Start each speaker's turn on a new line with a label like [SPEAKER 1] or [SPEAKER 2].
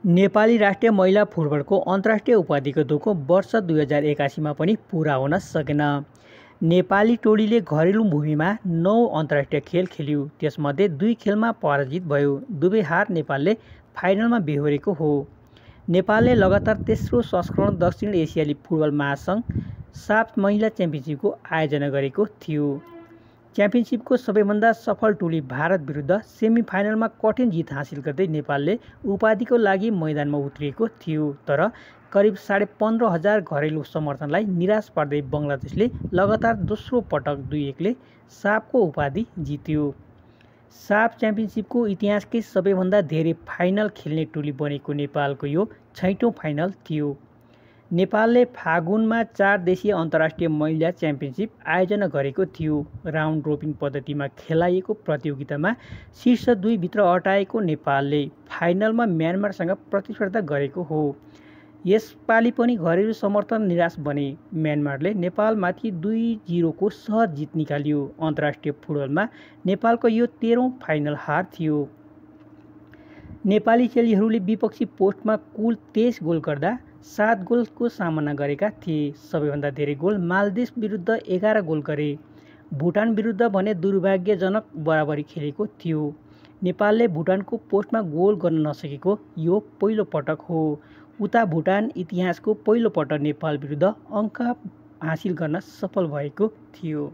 [SPEAKER 1] नेपाली राष्ट्रिय महिला फुटबलको अन्तर्राष्ट्रिय उपाधिको धोको वर्ष 2081मा पनि पुरा हुन सकेन। नेपाली टोलीले घरेलु भूमिमा 9 अन्तर्राष्ट्रिय खेल खेल्यो, त्यसमध्ये 2 खेलमा पराजित भयो। दुवै हार नेपालले फाइनलमा बेहोरेको हो। नेपालले लगातार तेस्रो संस्करण दक्षिण एसियाली फुटबल महासङ्घ साफ महिला च्याम्पियनसिपको आयोजना गरेको थियो। च्याम्पियनसिपको सबैभन्दा सफल टोली भारत विरुद्ध सेमिफाइनलमा कठिन जित हासिल गर्दै नेपालले उपाधिको लागि मैदानमा उत्रिएको थियो। तर करिब 15,500 घरेलु समर्थनलाई निराश पार्दै बङ्गलादेशले लगातार दोस्रो पटक 2-1ले साफको उपाधि जित्यो। साफ च्याम्पियनसिपको इतिहासकै सबैभन्दा धेरै फाइनल खेल्ने टोली बनेको नेपालको यो 6औँ फाइनल थियो। नेपालले फागुनमा 4 देशीय अन्तर्राष्ट्रिय महिला च्याम्पियनसिप आयोजना गरेको थियो। राउन्ड रोबिन पद्धतिमा खेलाइएको प्रतियोगितामा शीर्ष 2 भित्र अटाएको नेपालले फाइनलमा म्यानमारसँग प्रतिस्पर्धा गरेको हो। यसपालि पनि घरेलु समर्थन निराश बने। म्यानमारले नेपालमाथि 2-0 को सहज जित निकाल्यो। अन्तर्राष्ट्रिय फुटबलमा नेपालको यो 13औँ फाइनल हार थियो। नेपाली खेलाडीहरूले विपक्षी पोस्टमा कुल 23 गोल गर्दा 7 गोलको सामना गरेका थिए। सबैभन्दा धेरै गोल मालदिभ विरुद्ध 11 गोल गरे। भुटान विरुद्ध भने दुर्भाग्यजनक बराबरी खेलेको थियो। नेपालले भुटानको पोस्टमा गोल गर्न नसकेको यो पहिलो पटक हो। उता भुटान इतिहासको पहिलो पटक नेपाल विरुद्ध अङ्क हासिल गर्न सफल भएको थियो।